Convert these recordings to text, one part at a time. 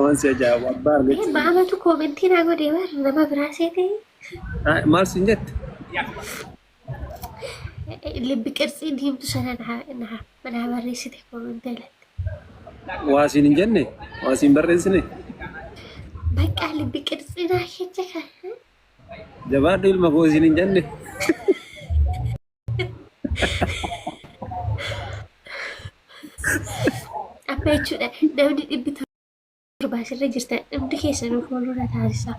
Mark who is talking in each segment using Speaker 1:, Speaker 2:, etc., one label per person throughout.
Speaker 1: Waan si ajaa'ibu abbaa argachuu.
Speaker 2: Maamatu koomentii naa godhee bar nama biraa seetee.
Speaker 1: Maal siin jette?
Speaker 2: Libbi qirtsii diimtu sana naa barreessite koomentii alatti.
Speaker 1: Waa siin hin jenne? Waa siin barreessine?
Speaker 2: Bakka libbi qirtsii naa keessa kan.
Speaker 1: Jabaadhu ilma koo siin hin jenne?
Speaker 2: Amma jechuudha namni 700 asirra jirtan hundi keessanuu fooluu na taasisaa.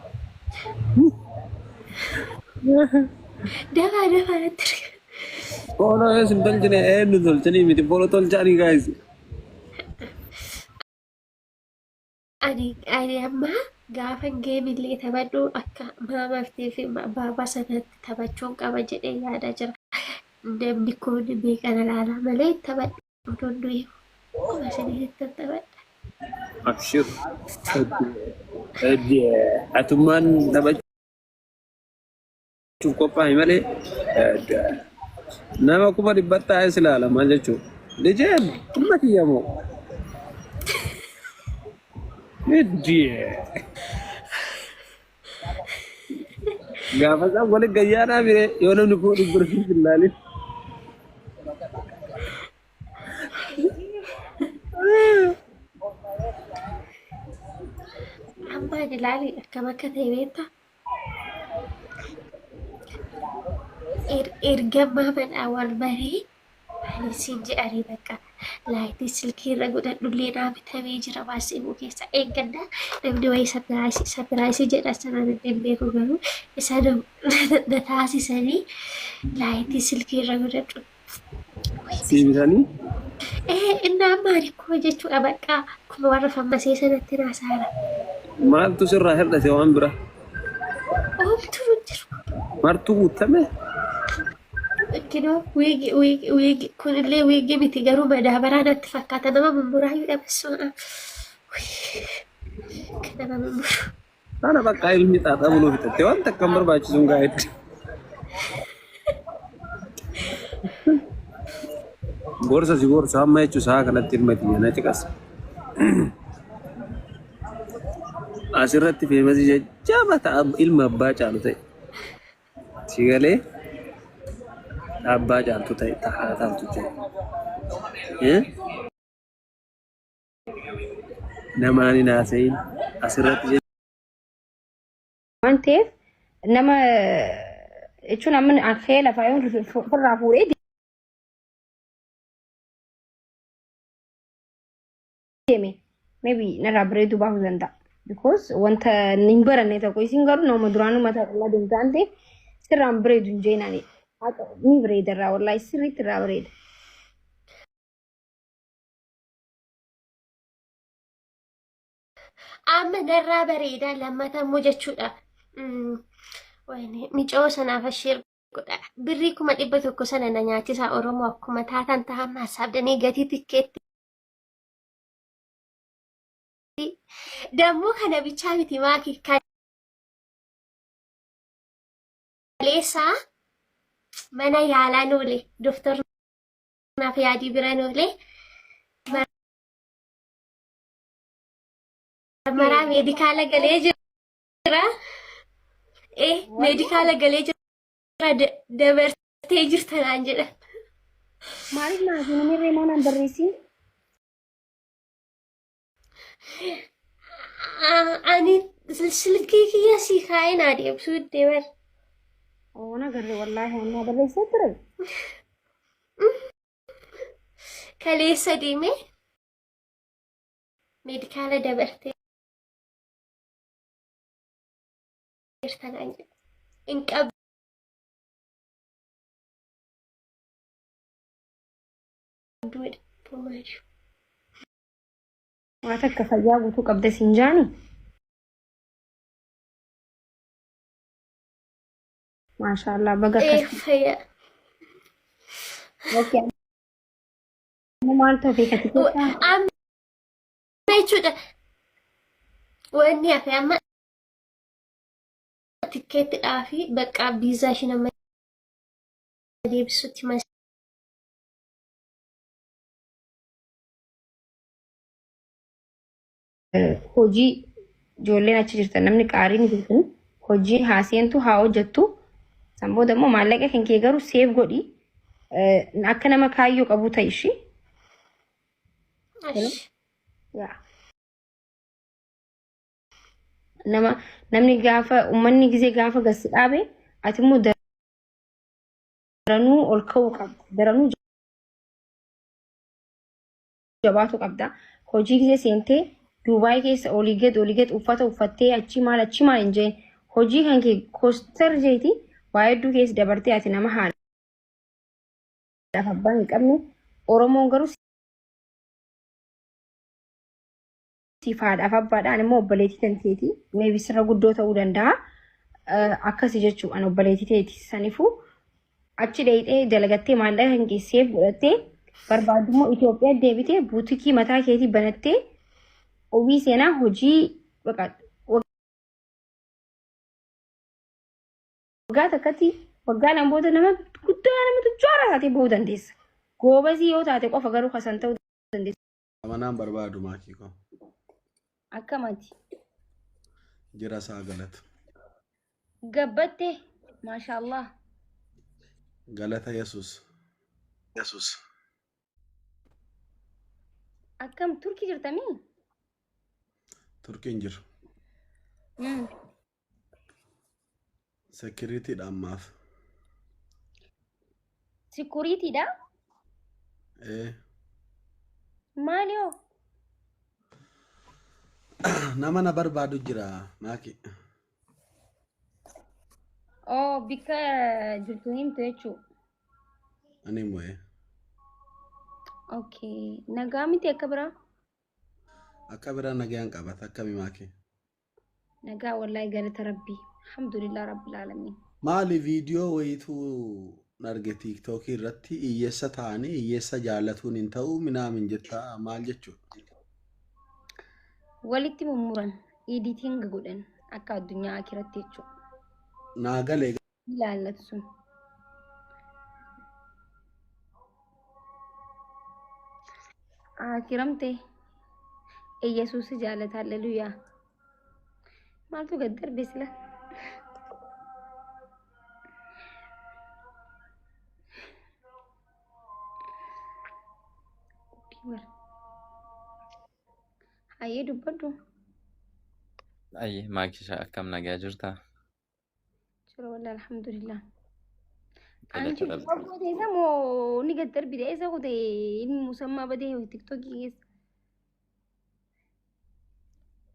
Speaker 2: Dafaa dafaa natti erga.
Speaker 1: Fooloo yoo isin tolchine eenyu tolchanii miti fooloo tolchaanii gaayis.
Speaker 2: Ani amma gaafan geemillee taphadhu akka maamaaftii fi baabaa sanatti taphachuun qaba jedhee yaadaa jira. Namni kun meeqa na laala malee taphadhu otoon du'e akkuma isinitti taphadha.
Speaker 1: Abshir. Atummaan taphachuuf qophaa'i malee nama 100,000 taa'ee si ilaala maal jechuudha. Lijeen ilma kiyya moo? Iddiyee. Gaafa isaan waliin gayyaadhaa bire yoo namni 100,000 hin ilaalin.
Speaker 2: Amma ani ilaali akkam akka ta'e beektaa? Erga maamadhaa wal baree ani siin jedhanii bakka laayitii silkii irra godhadhullee naa bitamee jira waasibuu keessa eeggadha. Namni wayii sapiraayisii sapiraayisii jedha sanaan hin beeku garuu isa na taasisanii laayitii silkii irra godhadhu.
Speaker 1: Sii bitanii?
Speaker 2: Ee inni amma ani akkuma jechuudha bakka akkuma warra fammasee sanatti naasaara.
Speaker 1: Maaltu sirraa hir'ate waan bira?
Speaker 2: Oomtuu hin jiru.
Speaker 1: Martuu guuttame?
Speaker 2: Kinoo wiigi wiigi wiigi kunillee wiigi miti garuu madaabaraa natti fakkaata nama mummuraayyuu dhabessuudha. Nama mummuru.
Speaker 1: Kana bakka ilmi xaaxaa buluu fixatte waan takka hin barbaachisu hin gaa'etti. Gorsa si gorsa amma jechuun sa'a kanatti ilma kiyya na ciqasa. Asirratti feemasii jajjaba ta'a ilma abbaa caalu ta'e. Si galee abbaa caaltu ta'e tahaa taaltu ta'e. Namaan hin haasa'iin asirratti
Speaker 3: waan ta'eef nama jechuun amma kee lafaa yoo ofirraa fuudhee deeme maybe narraa bareeduu baasuu danda'a. Because wanta hin baranne tokko isin garuu nama duraanuu mataa qullaa deemtu waan ta'eef sirraan bareedu hin jeenaani. Ni bareeda irraa wallaahi sirriitti irraa bareeda.
Speaker 2: Amma narraa bareedaa lammata immoo jechuudha. Wayne micoo sanaaf asheer godha. Birrii 100,000 sana na nyaachisaa Oromoo akkuma taatan tahan hasaabdanii gatii tikkeetti. Dammoo kana bichaa miti maaki kaleessaa mana yaalaa noole doktor naaf yaadii bira noole Maraa meedikaala galee jira. Eh, meedikaala galee jira dabartee jirta naan jedhan.
Speaker 3: Maaliif naa fi namirree maa naan barreessiin?
Speaker 2: Ani silkii kiyya sii kaa'ee naa deebisuu iddee bar.
Speaker 3: Oo na garree wallaahi annaa barreessee ture.
Speaker 2: Kaleessa deemee meedikaala dabartee jirta naan jedhe. Hin qabdu jedhe. Maaliif?
Speaker 3: Waa takka fayyaa guutuu qabda siin jaani. Maashaallah baga
Speaker 2: Ee
Speaker 3: akkas.
Speaker 2: fayyaa.
Speaker 3: Okay. Amma maal ta'e kati keessaa?
Speaker 2: Amma jechuudha. Wanni hafe amma tikkeetti dhaafi bakka viizaa ishee nama deebisutti mas.
Speaker 3: Hojii ijoolleen achi jirtan namni qaarii ni jirtan hojii haa seentu haa hojjettu. San booda immoo maallaqa kan kee garuu save godhi. Akka nama kaayyoo qabu ta'i ishii.
Speaker 2: Ashi.
Speaker 3: Yaa. Nama namni gaafa uummanni gisee gaafa gasi dhaabe ati immoo daranuu ol ka'uu qabda. Daranuu jabaatu qabda. Hojii gisee seentee Duubaay keessa olii gad uffata uffattee achi maal hin jeen. Hojii kan kee koostar jeeti waa hedduu keessa dabartee ati nama haadhaaf abbaa hin qabne. Oromoon garuu siif haadhaaf abbaadhaan immoo obboleettii tanteeti. Maybe sirra guddoo ta'uu danda'a. Akkasi jechuun an obboleettii teeti. Sanifuu achi dheeyxee dalagattee maallaqa kan kee save godhattee barbaaddu immoo Itoophiyaa deebitee buutikii mataa keetii banattee ofii seenaa hojii baqa waggaa takkatti waggaa lama booda nama guddaa nama tujjaara taatee bahuu dandeessa. Goobazii yoo taate qofa garuu kasan ta'uu dandeessa.
Speaker 4: Amanaan barbaadu maakii koo.
Speaker 3: Akkamati.
Speaker 4: Jira isaa galata.
Speaker 3: Gabbatte maashaallah.
Speaker 4: Galata Yesuus.
Speaker 1: Yesuus.
Speaker 3: Akkam Turkii jirtamii?
Speaker 4: Turkiin jiru. Sekiriitiidha ammaaf.
Speaker 3: Sikuriitiidha?
Speaker 4: Ee.
Speaker 3: Maali hoo?
Speaker 4: Nama na barbaadu jira maakii.
Speaker 3: Oo bikka jirtu himtu jechuu.
Speaker 4: Ani immoo.
Speaker 3: Okay. Nagaa miti akka biraa?
Speaker 4: Akka biraa nagaan qabata akkami maakii?
Speaker 3: Nagaa wallahi galata rabbii. Alhamdulillah rabbil aalamiin.
Speaker 4: Maali viidiyoo wayiitu arge tiiktookii irratti hiyyeessa ta'anii hiyyeessa jaallatuun hin ta'u minaamin jettaa maal jechuudha?
Speaker 3: Walitti mummuran editing godhan akka addunyaa akiratti jechuudha.
Speaker 4: Naa galee
Speaker 3: Ilaallatu sun. Akiramte Iyyasuus jaalata halleluuyaa. Maaltu gad darbe sila? Hayyee dubbadhu.
Speaker 5: Ayyee maakisha akkam nagaa jirtaa?
Speaker 3: Jira wallah alhamdulillah.
Speaker 5: Galata
Speaker 3: Anchi
Speaker 5: Rabbi.
Speaker 3: blog goote isa moo ni gad darbite isa goote ilmi musammaa badee tiktookii keessa.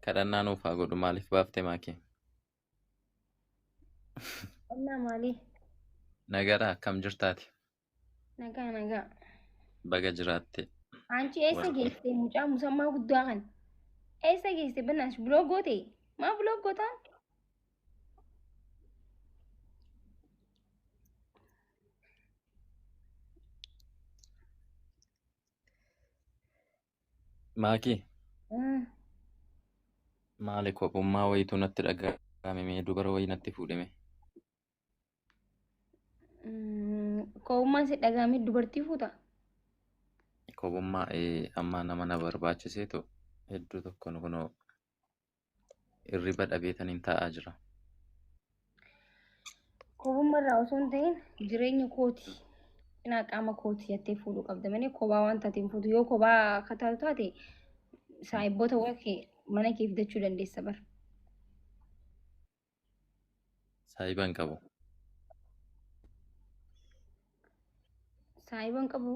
Speaker 5: Kadhannaa nuuf haa godhu maaliif baafte maakii?
Speaker 3: Qonnaa maalii?
Speaker 5: Nagaadha akkam jirtaati?
Speaker 3: Nagaa nagaa.
Speaker 5: Baga jiraatte.
Speaker 3: Anchi eessa
Speaker 5: Warra.
Speaker 3: geesse mucaa musammaa guddaa kana? Eessa geesse bannaash blog goote? Maa blog gootaan?
Speaker 5: Maakii maali kophummaa wayiitu natti dhaga'ame mee dubara wayii natti fuudhime.
Speaker 3: Kophummaan si dhaga'ame dubartii fuuta?
Speaker 5: Kophummaa amma nama na barbaachiseetu hedduu tokkoon kunoo hirriba dhabeetaniin taa'aa jira.
Speaker 3: Kophummaa irraa osoo hin ta'in jireenya kooti. Cinaa qaama kooti jettee fuudhuu qabda malee kophaa waan taateen fuutu. Yoo kophaa akka taatu taate saayibboota kee mana kee fidachuu dandeessa bara.
Speaker 5: Saayiba hin qabu.
Speaker 3: Saayiba hin qabu.